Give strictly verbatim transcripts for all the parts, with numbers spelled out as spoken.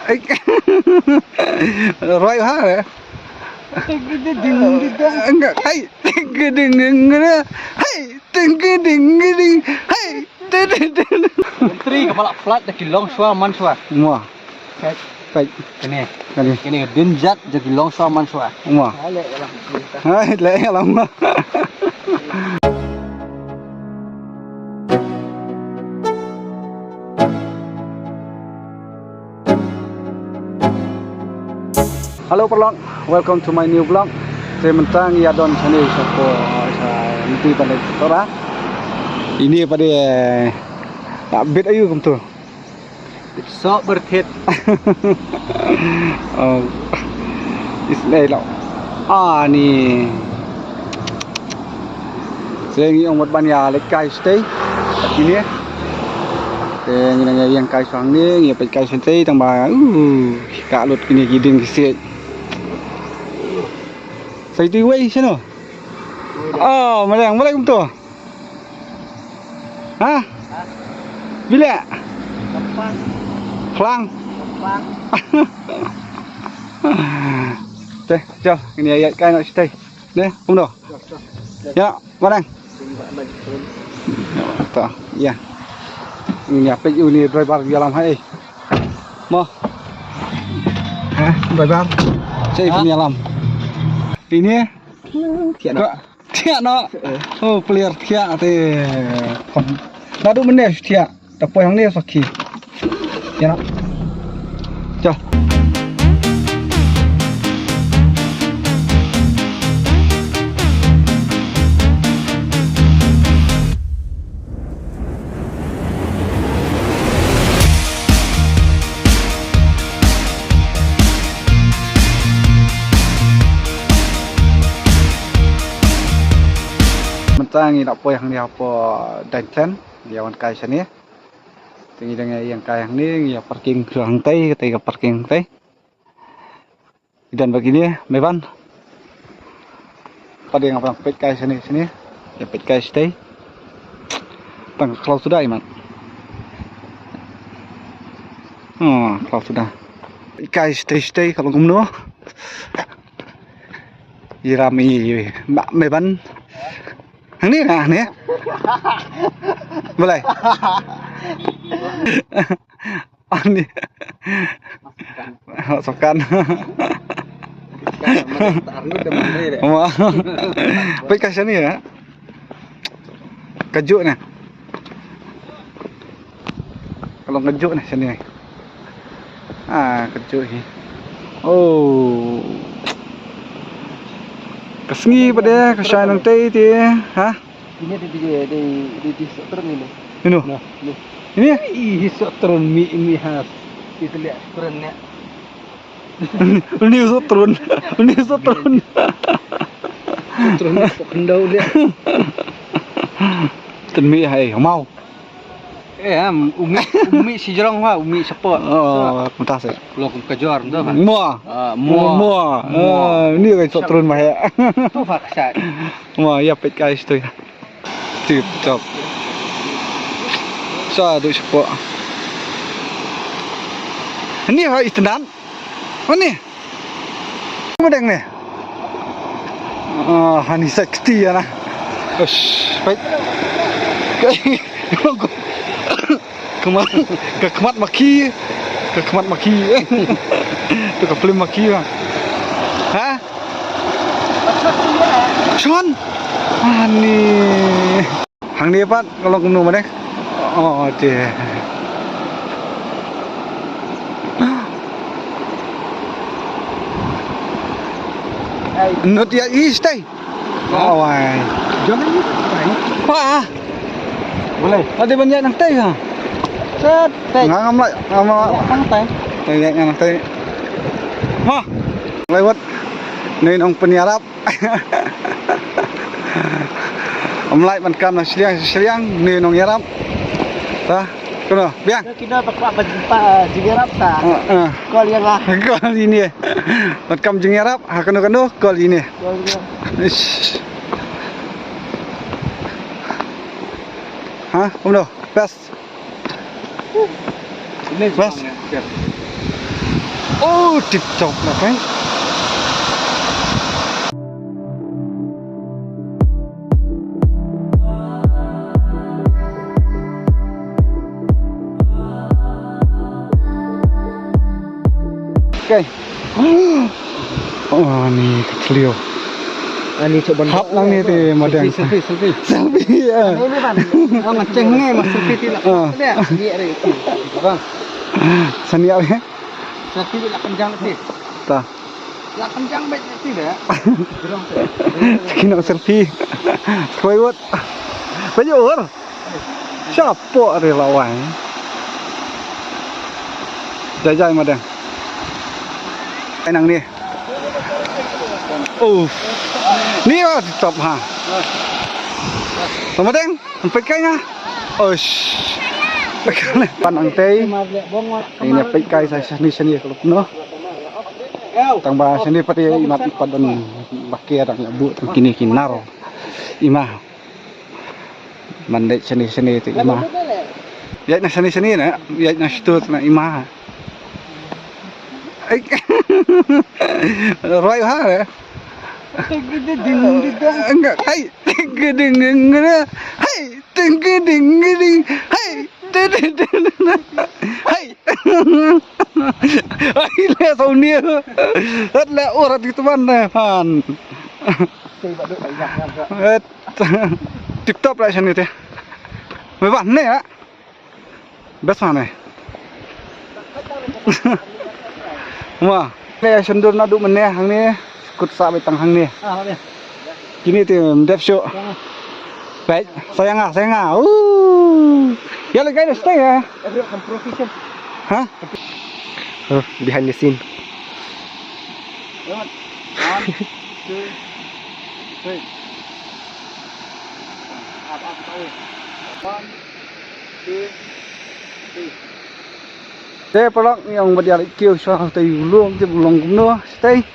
Ai. Roi ha. Enggak. Hai. Ding, ding, ding, ding. Hai. Ding, ding, ding, ding. Hai. Ding, ding, ding. Menteri kepala flat dah kilong sua man sua. Mua. Peit. Kene. Kene. Kene din jat ja ki long sua man sua. Mo. Hai, le lam. Hello paralok, welcome to my new vlog. Te mynta ngi ïa don shane sha ko sha nti pale tora. Ini pade, eh, bit ayu kumtu. Sok berthit. Oh. Is dei lo. Ah, ni. Seng ong wat ban ïa leit kai shatei. Ini. Te ngi nang ïa ïeng kai shang ni, ngi peit kai shatei tang ba. Uh, ka lut kini ki ding ki siej. Sai tu wei sino. Oh, maleng, maleng tu. Ha? Bilek? Gampang. Khlang. Gampang. Teh, jom, ini ayat kai nak shatei. Deh, kumno? Jom, jom. Ya, barang. Sing bak lagi turun. Ta, ya. Ini apa ni driver ïalam hai. Mo. Ha, driver. Saya punya alam. Ini. Kian. Thiah noh. Eh. Oh, pelir thiah te. Naduh mynne thiah. Da poi hangne sakhi. Ïa noh. Jom. Mynta ngi la poi hangne hapoh Dainthlen, ngi ïa wan kai shane. Te ngi dang ïa ïeng kai hangne, ngi ïa parking shuwa hangtai, katei ka parking hangtai. Ngi don bad kine, Meban. Pat ïa nga peit kai shane shane. Ïa peit kai shatei. Tang khlaw suda imat. Oh, khlaw suda. Peit kai shatei shatei ka long kumno. Iram i ma Meban. Hangne na hangne. Balei? Ani. Sokan. Wah. Peit kai shane na. Ka juk na. Ka long ka juk na shane. Ah, ka juk hi. Oh. Ka sngi pat de, ka shai nangtei te, ha? Ini di di di di di sotron ini. Ino? Nah, ini. Ini? Ih, sotron mi mi has. Itu lihat sotron ya. Ini sotron. Ini sotron. Sotron ni sotron dau dia. Ten mi hai mau. Eh, am, umi, umi si jrong wa, umi support. Oh, mynta seh. Lo kum kajor tu ha. Mua. Ah, mua. Mua. Mua. Ah, ini kan sok turun mah ya. Tu fa ksai. Mua, ïa peit kai shatei. Tip top. Sa du support. Ini ha istandan. Ani. Madeng ne. Ah, hani sakti ya na. Ush, baik. Kemat, kemat maki. Kemat maki. Tu ke film maki ya. Ha? Shon. Ani. Hangne pat ka long kumno mane? Oh, de. Not yet is tai. Oh, wai. Jangan ni. Wah. Boleh. Ada banyak nang tai ha. Set tai. Ngam lai, ngam lai. Nang tai. Tai nang tai. Wah. Lewat. Ni nong penyarap. Ym lah ban kam na shiliang shiliang ni nong ïarap. Ta, kano, biang. Kino ba kwah ba jingpa, eh, jingïarap ta. Eh, eh. Call ïa nga. Call ïa ni. Ban kam jingïarap, ha kano kano, call ïa ni. Call ïa. Ish. Ha, kumno? Best. Bas. Oh, tip top lah, kan? Okay. Oh, ni ka thliew. Ani coba. Hap lang ni te, Madeng. Selfie, selfie, selfie. Selfie, ya. Ini, ini, Bang. Oh, ngeceng ni, mas selfie ti lah. Ah. Ada, ni ada itu. Bang. Sini apa? Selfie lah kencang ti. Ta. Lah kencang baik ti dah. Kino selfie. Koi wat. Banyak orang. Shapoh ari lawang. Jai jai, Madeng. Ai nang ni. Oh. Ni lah top ha. Madeng, peit kai nga. Oish. Panang tei. Ini peit kai sa shane shane ka lok no. Tang ba shane pat i mat pat ban ba ki dang ïa buh tang kine ki nar. Ima. Ban leit shane shane te ima. Ïaid na shane shane na, ïaid na shtut na ima. Ai. Roi ha. Enggak. Hai. Ding ding ding. Hai. Ding ding ding. Hai. Ding ding ding. Hai. Ai le sauni. Hat le urat gitu ban ne pan. Tip top lah shane te. Memang ne ya. Best mana? Wah, le shendur naduh mynne hangne, kut sa beit tang hangne. Kine te mdep shuh. Baik, sayang ah, sayang ah. Uh. Ya le kai stay ya. Hah? Oh, behind the scene. One, two, three. Up, up, up. One, two, three. Te paralok, ngi ong ba ïa leit kiew shuwa hangtei u lum, te u long kumno shatei.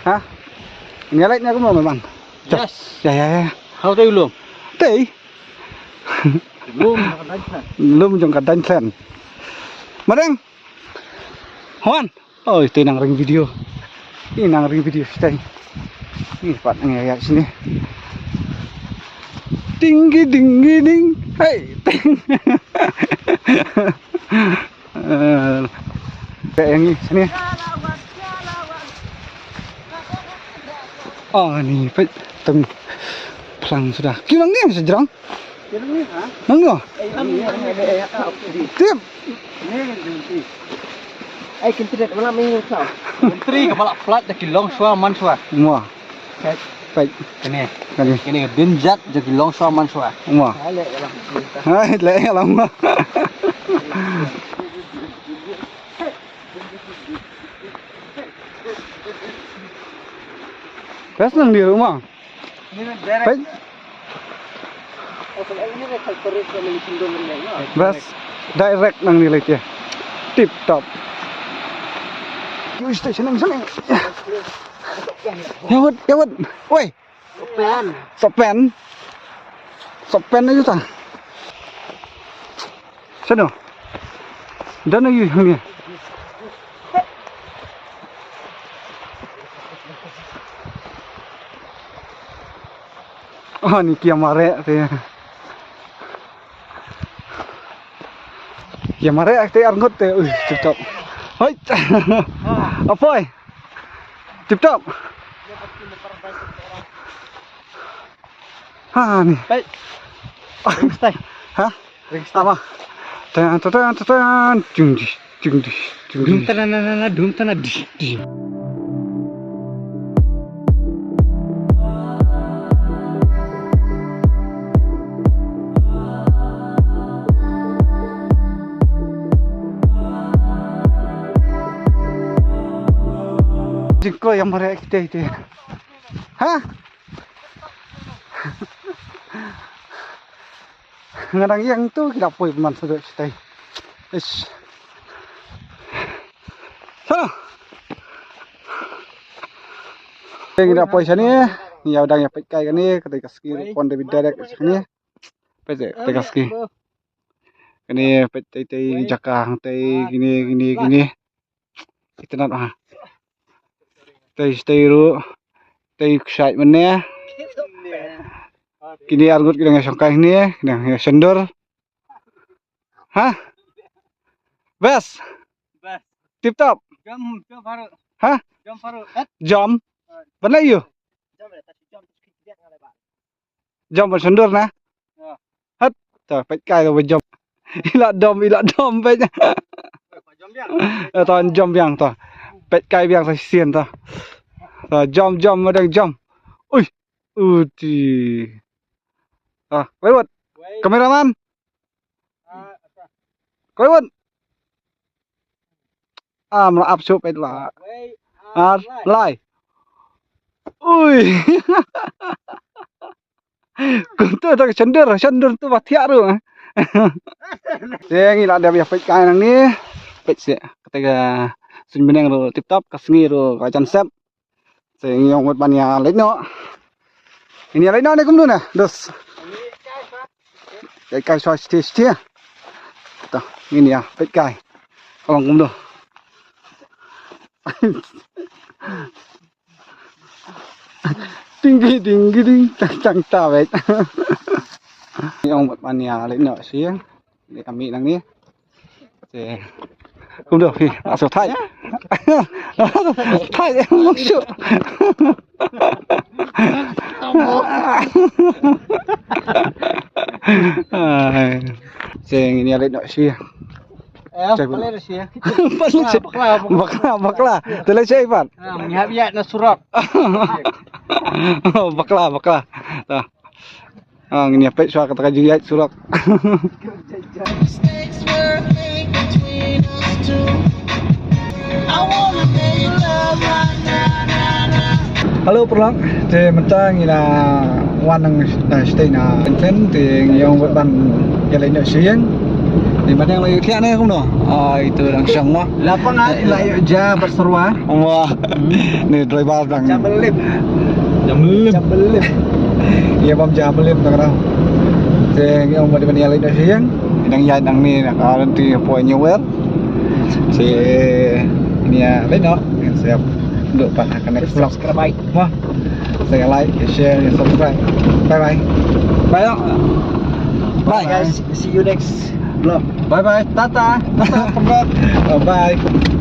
Ha? Ngi leit ne kumno, Maiman? Yes. Ya, ya, ya. Hangtei u lum. Tei. Lum jong ka Dainthlem. Lum jong ka Dainthlem. Madeng. Hwan. Oi, te nang ring video. I nang ring video shatei. Ni pat nang ïa sini. Ding ding ding. Hey. Ting. Eh, kaei ngi sini. Oh, ni peit tang phlang suda. Ki nang ni sejrang. Nang ni. Tip. Ai, kintri ka mala ming sa. Kintri ka mala plat da ki long shuwa man shuwa. Mo. Peit. Kane. Kane. Kane ka din jat jong ki long shuwa man shuwa. Mo. Hai, le alam mo. Best nang di rumah. Peit. Best direct nang ni lagi. Tip top. Ui, station nang sana. Ya wad, ya wad. Woi. Sopen. Sopen. Sopen aja ta. Sana. Dan lagi ni. Oh, ni kia mare te. Kia mare te arngut te. Ui, tip top. Hoi. Apoi. Tip top. Ha ni. Baik. Stay. Ha? Ring stay. Apa? Tan tan tan tan. Jung di, jung di, jung di. Dum tan na na na, dum tan na di di. Jingkoi ïa mare kita itu. Ha? Nga dang ïeng tu ki da poi man sa dei shatei. Ish. Sa. Ngi da poi shane, ngi ïa dang ïa peit kai kane, katei ka ski ruh pon da bit direct shane. Peit katei ka ski. Kane peit tei tei jaka hangtei kine kine kine. Itynnad ha. Tei, tei ruh. Tei kshaid mynne. Kine ar ngut ki dang ïa shongkai hangne, ki dang ïa shondur. Ha? Best. Best. Tip top. Jom, jom baru. Ha? Jom baru. Jom. Ban leh ïu. Jom ban shondur na. Hat. To peit kai to ba jom. Ila dom, ila dom peit. Eh, to jom biang to. Peit kai biang sa shisien to. To jom, jom, madang jom. Ui. Uti. Ah, wait, what? Kameraman. Koi won. Am la ap sup et la. Ar lai. Ui. Kumtu tak shendur, shendur tu ba thiah ru. Te ngi la dep ïa peit kai nangne. Peit seh. Kata ka suiñ bneng ru tip top, ka sngi ru ka jan sep. Te ngi ong mut ban ïa leit noh. Ngin ïa leit noh ne kumno ne, dos. Kai kai shuwa shuti shuti. To ngin ïa peit kai. Ka long kumno. Ding ki ding ki ding tang tang ta wei. Ngi ong mut ban ïa leit noh shuwa. Ni kami nangne. Te. Kumno phi, la shu thait. Thait em mong shu. Ai. Te ngin ïa leit noh shuwa. Eh, cai pale pala. Pale shuwa. Bakla, bakla, bakla. Te leit shuwa pat. Ah, ngi hap ïaid na surok. Oh, bakla, bakla. Ta. Ah, ngin ïa peit shuwa kata ka jingïaid surok. Hello paralok, te mynta ngi la wan nang, eh, shatei na Vincent, te ngi ong ban ïa leit noh sha ïing. Te mynta la ïoh thiah ne kumno? Ah, itu dang shong mo. Lapang ah, la ïoh ja bad syrwa. Wah. Ni driver dang. Jam lip. Jam lip. Jam lip. Ïa bam jam lip tang dang. Te ngi ong ba dei ban ïa leit noh sha ïing. Dang ïaid nangne na ka lynti poi New Year. Te ngi ïa leit noh. Ngi siap. Duk pat ha ka next vlog. Subscribe. Mo. Sa ïa like, ïa share, ïa subscribe. Bye bye. Bye. Bye. Bye guys. See you next vlog. Bye bye. Tata. Tata. Bye.